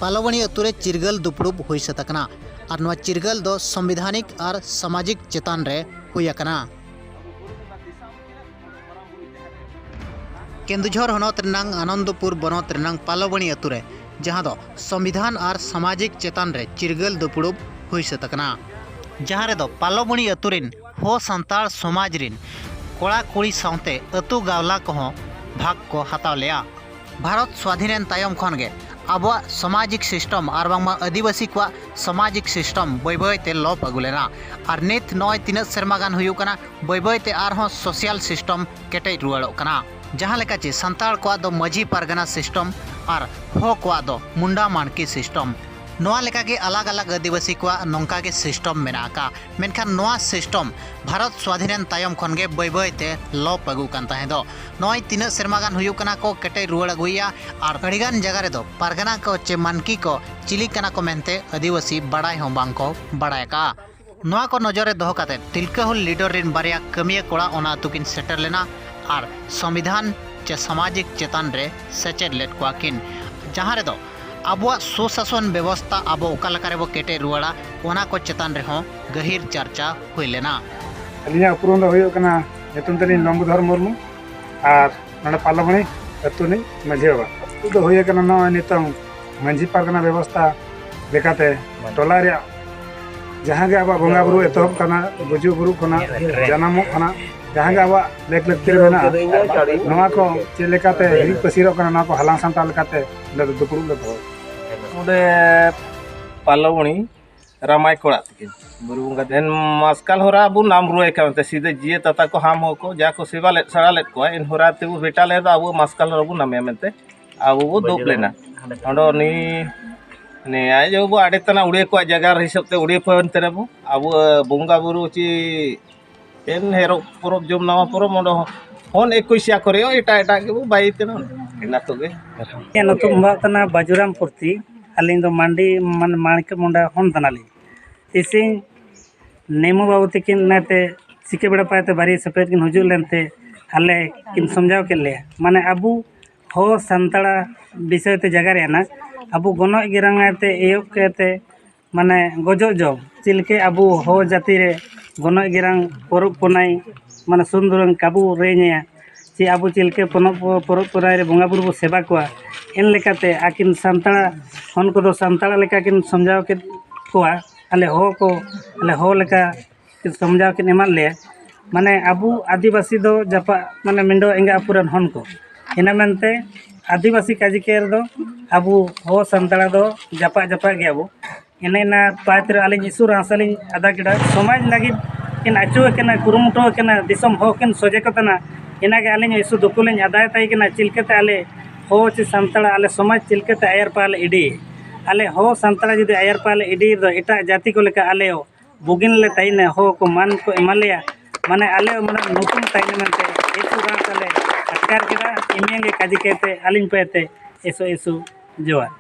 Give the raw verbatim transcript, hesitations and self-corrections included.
ᱯᱟᱞᱚᱵᱚᱱᱤ ᱟᱹᱛᱩ ᱨᱮ ᱪᱤᱨᱜᱟᱹᱞ ᱫᱩᱯᱲᱩᱵ ᱦᱩᱭ ᱥᱟᱹᱛ ᱟᱠᱟᱱᱟ᱾ ᱟᱨ ᱱᱚᱣᱟ ᱪᱤᱨᱜᱟᱹᱞ ᱫᱚ ᱥᱚᱝᱵᱤᱫᱷᱟᱱᱤᱠ ᱟᱨ ᱥᱟᱢᱟᱡᱤᱠ ᱪᱮᱛᱟᱱ ᱨᱮ ᱦᱩᱭ ᱟᱠᱟᱱᱟ᱾ ᱠᱮᱱᱫᱩᱡᱷᱚᱨ ᱦᱚᱱᱚᱛ ᱨᱮᱱᱟᱝ ᱟᱱᱚᱱᱫᱚᱯᱩᱨ ᱵᱚᱱᱚᱛ ᱨᱮᱱᱟᱝ ᱯᱟᱞᱚᱵᱚᱱᱤ ᱟᱹᱛᱩ ᱨᱮ, ᱡᱟᱦᱟᱸ ᱫᱚ ᱥᱚᱝᱵᱤᱫᱷᱟᱱ ᱟᱨ ᱥᱟᱢᱟᱡᱤᱠ ᱪᱮᱛᱟᱱ ᱨᱮ ᱪᱤᱨᱜᱟᱹᱞ ᱫᱩᱯᱲᱩᱵ ᱦᱩᱭ ᱥᱟᱹᱛ ᱟᱠᱟᱱᱟ, ᱡᱟᱦᱟᱸ ᱨᱮᱫᱚ ᱯᱟᱞᱚᱵᱚᱱᱤ ᱟᱹᱛᱩ ᱨᱮᱱ ᱦᱚ ᱥᱟᱱᱛᱟᱲ ᱥᱚᱢᱟᱡᱽ ᱨᱮᱱ ᱠᱚᱲᱟ ᱠᱩᱲᱤ ᱥᱟᱶᱛᱮ ᱟᱹᱛᱩ ᱜᱟᱶᱞᱟ ᱠᱚᱦᱚᱸ ᱵᱷᱟᱜᱽ ᱠᱚ ᱦᱟᱛᱟᱣ ᱞᱮᱜᱼᱟ᱾ ᱵᱷᱟᱨᱚᱛ ᱥᱣᱟᱫᱷᱤᱱᱮᱱ ᱛᱟᱭᱚᱢ ᱠᱷᱚᱱ ᱜᱮ ᱟᱵᱚᱣᱟᱜ ᱥᱟᱢᱟᱡᱤᱠ ᱥᱤᱥᱴᱚᱢ ᱟᱨ ᱵᱟᱝᱢᱟ ᱟᱹᱫᱤᱵᱟᱹᱥᱤ ᱠᱚᱣᱟᱜ ᱥᱟᱢᱟᱡᱤᱠ ᱥᱤᱥᱴᱚᱢ ᱵᱟᱹᱭ ᱵᱟᱹᱭ ᱛᱮ ᱞᱚᱯ ᱟᱹᱜᱩ ᱞᱮᱱᱟ᱾ ᱟᱨ ᱱᱤᱛ ᱱᱚᱜᱼᱚᱭ ᱛᱤᱱᱟᱹᱜ ᱥᱮᱨᱢᱟ ᱜᱟᱱ ᱦᱩᱭᱩᱜ ᱠᱟᱱᱟ, ᱵᱟᱹᱭ ᱵᱟᱹᱭ ᱛᱮ ᱟᱨᱦᱚᱸ ᱥᱳᱥᱤᱭᱟᱞ ᱥᱤᱥᱴᱚᱢ ᱠᱮᱴᱮᱡ ᱨᱩᱣᱟᱹᱲᱚᱜ ᱠᱟᱱᱟ᱾ ᱡᱟᱦᱟᱸ ᱞᱮᱠᱟ ᱪᱮ ᱥᱟᱱᱛᱟᱲ ᱠᱚᱣᱟᱜ ᱫᱚ ᱢᱟᱹᱡᱷᱤ ᱯᱟᱨᱜᱟᱱᱟ ᱥᱤᱥᱴᱚᱢ ᱟᱨ ᱦᱚ ᱠᱚᱣᱟᱜ ᱫᱚ ᱢᱩᱱᱰᱟ ᱢᱟᱱᱠᱤ ᱥᱤᱥᱴᱚᱢ᱾ ᱱᱚᱣᱟ ᱞᱮᱠᱟᱜᱮ ᱟᱞᱟᱜᱽ ᱟᱞᱟᱜᱽ ᱟᱹᱫᱤᱵᱟᱹᱥᱤ ᱠᱚᱣᱟᱜ ᱱᱚᱝᱠᱟ ᱜᱮ ᱥᱤᱥᱴᱚᱢ ᱢᱮᱱᱟᱜ ᱟᱠᱟᱫ᱾ ᱢᱮᱱᱠᱷᱟᱱ ᱱᱚᱣᱟ ᱥᱤᱥᱴᱚᱢ ᱵᱷᱟᱨᱚᱛ ᱥᱣᱟᱫᱷᱤᱱᱮᱱ ᱛᱟᱭᱚᱢ ᱠᱷᱚᱱ ᱜᱮ ᱵᱟᱹᱭ ᱵᱟᱹᱭ ᱛᱮ ᱞᱚᱯ ᱟᱹᱜᱩᱜ ᱠᱟᱱ ᱛᱟᱦᱮᱸ ᱫᱚ᱾ ᱱᱚᱜᱼᱚᱭ ᱛᱤᱱᱟᱹᱜ ᱥᱮᱨᱢᱟ ᱜᱟᱱ ᱦᱩᱭᱩᱜ ᱠᱟᱱᱟ ᱠᱚ ᱠᱮᱴᱮᱡ ᱨᱩᱣᱟᱹᱲ ᱟᱹᱜᱩᱭᱮᱫᱼᱟ᱾ ᱟᱨ ᱟᱹᱰᱤᱜᱟᱱ ᱡᱟᱭᱜᱟ ᱨᱮᱫᱚ ᱯᱟᱨᱜᱟᱱᱟ ᱠᱚ ᱪᱮ ᱢᱟᱱᱠᱤ ᱠᱚ ᱪᱤᱞᱤ ᱠᱟᱱᱟ ᱠᱚ ᱢᱮᱱᱛᱮ ᱟᱹᱫᱤᱵᱟᱹᱥᱤ ᱵᱟᱲᱟᱭ ᱦᱚᱸ ᱵᱟᱝ ᱠᱚ ᱵᱟᱲᱟᱭ ᱟᱠᱟᱫᱼᱟ᱾ ᱱᱚᱣᱟ ᱠᱚ ᱱᱚᱡᱚᱨ ᱨᱮ ᱫᱚᱦᱚ ᱠᱟᱛᱮ ᱛᱤᱞᱠᱟᱹ ᱦᱩᱞ ᱞᱤᱰᱟᱨ ᱨᱮᱱ ᱵᱟᱨᱭᱟ ᱠᱟᱹᱢᱤᱭᱟᱹ ᱠᱚᱲᱟ ᱚᱱᱟ ᱟᱹᱛᱩ ᱠᱤᱱ ᱥᱮᱴᱮᱨ ᱞᱮᱱᱟ ᱟᱨ ᱥᱚᱝᱵᱤᱫᱷᱟᱱ ᱪᱮ ᱥᱟᱢᱟᱡᱤᱠ ᱪᱮᱛᱟᱱ ᱨᱮ ᱥᱮᱪᱮᱫ ᱞᱮᱫ ᱠᱚᱣᱟ ᱠᱤᱱ, ᱡᱟᱦᱟᱸ ᱨᱮᱫᱚ ᱟᱵᱚᱣᱟᱜ ᱥᱩᱥᱟᱥᱚᱱ ᱵᱮᱵᱚᱥᱛᱟ ᱟᱵᱚ ᱚᱠᱟ ᱞᱮᱠᱟ ᱨᱮᱵᱚ ᱠᱮᱴᱮᱡ ᱨᱩᱣᱟᱹᱲᱟ, ᱚᱱᱟ ᱠᱚ ᱪᱮᱛᱟᱱ ᱨᱮᱦᱚᱸ ᱜᱟᱹᱦᱤᱨ ᱪᱟᱨᱪᱟ ᱦᱩᱭ ᱞᱮᱱᱟ᱾ ᱟᱹᱞᱤᱧᱟᱜ ᱩᱯᱨᱩᱢ ᱫᱚ ᱦᱩᱭᱩᱜ ᱠᱟᱱᱟ, ᱧᱩᱛᱩᱢ ᱛᱟᱹᱞᱤᱧ ᱞᱚᱢᱵᱩᱫᱷᱚᱨ ᱢᱩᱨᱢᱩ ᱟᱨ ᱱᱚᱰᱮ ᱯᱟᱞᱚᱢᱟᱹᱲᱤ ᱟᱹᱛᱩ ᱨᱤᱱᱤᱡ ᱢᱟᱹᱡᱷᱤ ᱵᱟᱵᱟ᱾ ᱟᱹᱛᱩ ᱫᱚ ᱦᱩᱭ ᱟᱠᱟᱱᱟ ᱱᱚᱜᱼᱚᱭ ᱱᱤᱛᱚᱝ ᱢᱟᱹᱡᱷᱤ ᱯᱟᱨᱜᱟᱱᱟ ᱵᱮᱵᱚᱥᱛᱷᱟ ᱞᱮᱠᱟᱛᱮ ᱴᱚᱞᱟ ᱨᱮᱭᱟᱜ ᱡᱟᱦᱟᱸ ᱜᱮ ᱟᱵᱚᱣᱟᱜ ᱵᱚᱸᱜᱟ ᱵᱩᱨᱩ ᱮᱛᱚᱦᱚᱵ ᱠᱟᱱᱟ, ᱜᱩᱡᱩᱜ ᱵᱩᱨᱩᱜ ᱠᱷᱚᱱᱟᱜ ᱡᱟᱱᱟᱢᱚᱜ ᱠᱷᱚᱱᱟᱜ ᱡᱟᱦᱟᱸ ᱜᱮ ᱟᱵᱚᱣᱟᱜ ᱞᱮᱠ ᱞᱟᱹᱠᱛᱤ ᱨᱮ ᱢᱮᱱᱟᱜᱼᱟ, ᱱᱚᱣᱟ ᱠᱚ ᱪᱮᱫ ᱞᱮᱠᱟᱛᱮ ᱦᱤᱨᱤᱡ ᱯᱟᱹᱥᱤᱨᱚᱜ ᱠᱟᱱᱟ, ᱱᱚᱣᱟ ᱠᱚ ᱦᱟᱞᱟᱝ ᱥᱟᱢᱴᱟᱣ ᱞᱮᱠᱟᱛᱮ ᱱᱚᱰᱮ ᱫᱚ ᱫᱩᱯᱲᱩᱵ ᱞᱮ ᱫᱚᱦᱚ ᱟᱠᱟᱫᱟ᱾ ᱱᱚᱰᱮ ᱯᱟᱞᱚᱢᱟᱹᱲᱤ ᱨᱟᱢᱟᱭ ᱠᱚᱲᱟ ᱛᱟᱹᱠᱤᱱ ᱵᱩᱨᱩ ᱵᱚᱸᱜᱟ ᱴᱷᱮᱱ ᱢᱟᱥᱠᱟᱞ ᱦᱚᱨᱟ ᱵᱚᱱ ᱱᱟᱢ ᱨᱩᱣᱟᱹᱭ ᱠᱟᱱ ᱛᱮ ᱥᱤᱫᱷᱟᱹ ᱡᱤᱭᱟᱹ ᱛᱟᱛᱟ ᱠᱚ ᱦᱟᱢ ᱦᱚᱸ ᱠᱚ ᱡᱟ ᱠᱚ ᱥᱮᱵᱟ ᱞᱮᱫ ᱥᱮᱬᱟ ᱞᱮᱫ ᱠᱚᱣᱟ, ᱤᱱ ᱦᱚᱨᱟ ᱛᱮᱵᱚ ᱵᱷᱮᱴᱟ ᱞᱮᱫᱟ ᱟᱵᱚ ᱢᱟᱥᱠᱟᱞ ᱦᱚᱨᱟ ᱵᱚᱱ ᱱᱟᱢᱮᱭᱟ ᱢᱮᱱᱛᱮ ᱟᱵᱚ ᱵᱚ ᱫᱩᱵ ᱞᱮᱱᱟ᱾ ᱚᱸᱰᱮ ᱩᱱᱤ ᱱᱮᱭᱟᱭ ᱡᱚ ᱵᱚ ᱟᱹᱰᱤ ᱛᱟᱱᱟ ᱩᱲᱤᱭᱟᱹ ᱠᱚᱣᱟᱜ ᱡᱟᱭᱜᱟ ᱦᱤᱥᱟᱹᱵ ᱛᱮ ᱩᱲᱤᱭᱟᱹ ᱯᱷᱟᱹᱱ ᱛᱮ ᱨᱮᱵᱚ ᱟᱵᱚ ᱵᱚᱸᱜᱟ ᱵᱩᱨᱩ ᱪᱮ ᱮᱱ ᱦᱮᱨᱚᱜ ᱯᱚᱨᱚᱵᱽ ᱡᱚᱢ ᱱᱟᱣᱟ ᱯᱚᱨᱚᱵᱽ ᱚᱸᱰᱮ ᱦᱚᱸ ᱦᱚᱱ ᱮᱠᱩᱥᱤᱭᱟ ᱠᱚᱨᱮ ᱦᱚᱸ ᱮᱴᱟᱜ ᱮᱴᱟᱜ ᱜᱮᱵᱚ ᱵᱟᱭ ᱛᱮᱱᱟ᱾ ᱤᱱᱟ ᱠᱚᱜᱮ᱾ ᱤᱧᱟᱹᱜ ᱧᱩᱛᱩᱢ ᱦᱩᱭᱩᱜ ᱠᱟᱱᱟ ᱵᱟᱡᱩᱨᱟᱢ ᱯᱩᱨᱛᱤ᱾ ᱟᱹᱞᱤᱧ ᱫᱚ ᱢᱟᱱᱰᱤ, ᱢᱟᱱᱮ ᱢᱟᱬᱠᱮ ᱢᱩᱱᱰᱟ ᱦᱚᱱ ᱠᱟᱱᱟᱞᱤᱧ᱾ ᱛᱤᱥᱤᱧ ᱱᱮᱢᱳ ᱵᱟᱹᱵᱩ ᱛᱟᱹᱠᱤᱱ ᱱᱟᱛᱮ ᱥᱤᱠᱟᱹ ᱵᱮᱲᱟ ᱯᱟᱭᱛᱮ ᱵᱟᱨᱭᱟ ᱥᱮᱯᱮᱫ ᱠᱤᱱ ᱦᱤᱡᱩᱜ ᱞᱮᱱᱛᱮ ᱟᱞᱮ ᱠᱤᱱ ᱥᱚᱢᱡᱷᱟᱣ ᱠᱮᱫ ᱞᱮᱭᱟ᱾ ᱢᱟᱱᱮ ᱟᱵᱚ ᱦᱚ ᱥᱟᱱᱛᱟᱲᱟᱜ ᱵᱤᱥᱚᱭ ᱛᱮ ᱡᱟᱭᱜᱟ ᱨᱮᱭᱟᱜ ᱱᱟ ᱟᱵᱚ ᱜᱚᱱᱚᱜ ᱜᱮᱨᱟᱝ ᱛᱮ ᱮᱦᱚᱵ ᱠᱟᱛᱮ ᱢᱟᱱᱮ ᱜᱚᱡᱚᱜ ᱡᱚᱢ ᱪᱮᱫ ᱞᱮᱠᱟ ᱟᱵᱚ ᱦᱚ ᱡᱟᱹᱛᱤ ᱨᱮ ᱜᱚᱱᱚᱜ ᱜᱮᱨᱟᱝ ᱯᱚᱨᱚᱵᱽ ᱯᱩᱱᱟᱹᱭ ᱢᱟᱱᱮ ᱥᱩᱱ ᱫᱩᱨᱟᱹᱝ ᱠᱟᱵᱩ ᱨᱮ ᱧᱮᱭᱟ ᱪᱮ ᱟᱵᱚ ᱪᱮᱫ ᱞᱮᱠᱟ ᱯᱚᱱᱚᱵ ᱯᱚᱨᱚᱵᱽ ᱯᱩᱱᱟᱹᱭ ᱨᱮ ᱵᱚᱸᱜᱟ ᱵᱩᱨᱩ ᱵᱚ ᱥᱮᱵᱟ ᱠᱚᱣᱟ᱾ ᱮᱱ ᱞᱮᱠᱟᱛᱮ ᱟᱹᱠᱤᱱ ᱥᱟᱱᱛᱟᱲ ᱦᱚᱱ ᱠᱚᱫᱚ ᱥᱟᱱᱛᱟᱲ ᱞᱮᱠᱟ ᱠᱤᱱ ᱥᱚᱢᱡᱷᱟᱣ ᱠᱮᱫ ᱠᱚᱣᱟ᱾ ᱟᱞᱮ ᱦᱚ ᱠᱚ ᱟᱞᱮ ᱦᱚ ᱞᱮᱠᱟ ᱥᱚᱢᱡᱷᱟᱣ ᱠᱤᱱ ᱮᱢᱟᱫ ᱞᱮᱭᱟ᱾ ᱢᱟᱱᱮ ᱟᱵᱚ ᱟᱹᱫᱤᱵᱟᱹᱥᱤ ᱫᱚ ᱡᱟᱯᱟᱜ ᱢᱟᱱᱮ ᱢᱮᱱᱫᱚ ᱮᱸᱜᱟ ᱟᱹᱯᱩ ᱨᱮᱱ ᱦᱚᱱ ᱠᱚ᱾ ᱤᱱᱟᱹ ᱢᱮᱱᱛᱮ ᱟᱹᱫᱤᱵᱟᱹᱥᱤ ᱠᱟᱡᱤ ᱠᱮ ᱨᱮᱫᱚ ᱟᱵᱚ ᱦᱚ ᱥᱟᱱᱛᱟᱲ ᱫᱚ ᱡᱟᱯᱟᱜ ᱡᱟᱯᱟᱜ ᱜᱮᱭᱟᱵᱚ᱾ ᱮᱱᱮ ᱤᱱᱟ ᱯᱟᱸᱪ ᱨᱮ ᱟᱹᱞᱤᱧ ᱤᱥᱩᱨ ᱦᱟᱥᱟ ᱞᱤᱧ ᱟᱫᱟ ᱠᱮᱫᱟ᱾ ᱥᱚᱢᱟᱡᱽ ᱞᱟᱹᱜᱤᱫ ᱠᱤᱱ ᱟᱹᱪᱩ ᱟᱠᱟᱱᱟ, ᱠᱩᱨᱩᱢᱩᱴᱩ ᱟᱠᱟᱱᱟ, ᱫᱤᱥᱚᱢ ᱦᱚ ᱠᱤᱱ ᱥᱚᱡᱷᱮ ᱠᱚ ᱛᱟᱦᱮᱱᱟ᱾ ᱤᱱᱟᱜᱮ ᱟᱹᱞᱤᱧ ᱤᱥᱩ ᱫᱩᱠᱩ ᱞᱤᱧ ᱟᱫᱟᱭ ᱛᱟᱭ ᱠᱟᱱᱟ᱾ ᱪᱮᱫ ᱞᱮᱠᱟᱛᱮ ᱟᱞᱮ ᱦᱚ ᱪᱮ ᱥᱟᱱᱛᱟᱲ ᱟᱞᱮ ᱥᱚᱢᱟᱡᱽ ᱪᱮᱫ ᱞᱮᱠᱟᱛᱮ ᱟᱭᱟᱨ ᱯᱟᱞᱮ ᱤᱰᱤ? ᱟᱞᱮ ᱦᱚ ᱥᱟᱱᱛᱟᱲ ᱡᱩᱫᱤ ᱟᱭᱟᱨ ᱯᱟᱞᱮ ᱤᱰᱤ ᱫᱚ ᱮᱴᱟᱜ ᱡᱟᱹᱛᱤ ᱠᱚ ᱞᱮᱠᱟ ᱟᱞᱮ ᱵᱩᱜᱤᱱ ᱞᱮ ᱛᱟᱭᱱᱟ, ᱦᱚ ᱠᱚ ᱢᱟᱱ ᱠᱚ ᱮᱢᱟ ᱞᱮᱭᱟ᱾ ᱢᱟᱱᱮ ᱟᱞᱮ ᱢᱟᱱᱮ ᱱᱩᱛᱩᱱ ᱛᱟᱭᱱᱟ ᱢᱮᱱᱛᱮ ᱤᱥᱩ ᱨᱟᱝ ᱛᱟᱞᱮ ᱟᱴᱠᱟᱨ ᱠᱮᱫᱟ᱾ ᱤᱱᱟᱹ ᱜᱮ ᱠᱟᱡᱮ ᱠᱟᱭᱛᱮ ᱟᱹᱞᱤᱧ ᱯᱟᱭᱛᱮ ᱮᱥᱚ ᱮᱥᱚ ᱡᱚᱦᱟᱨ᱾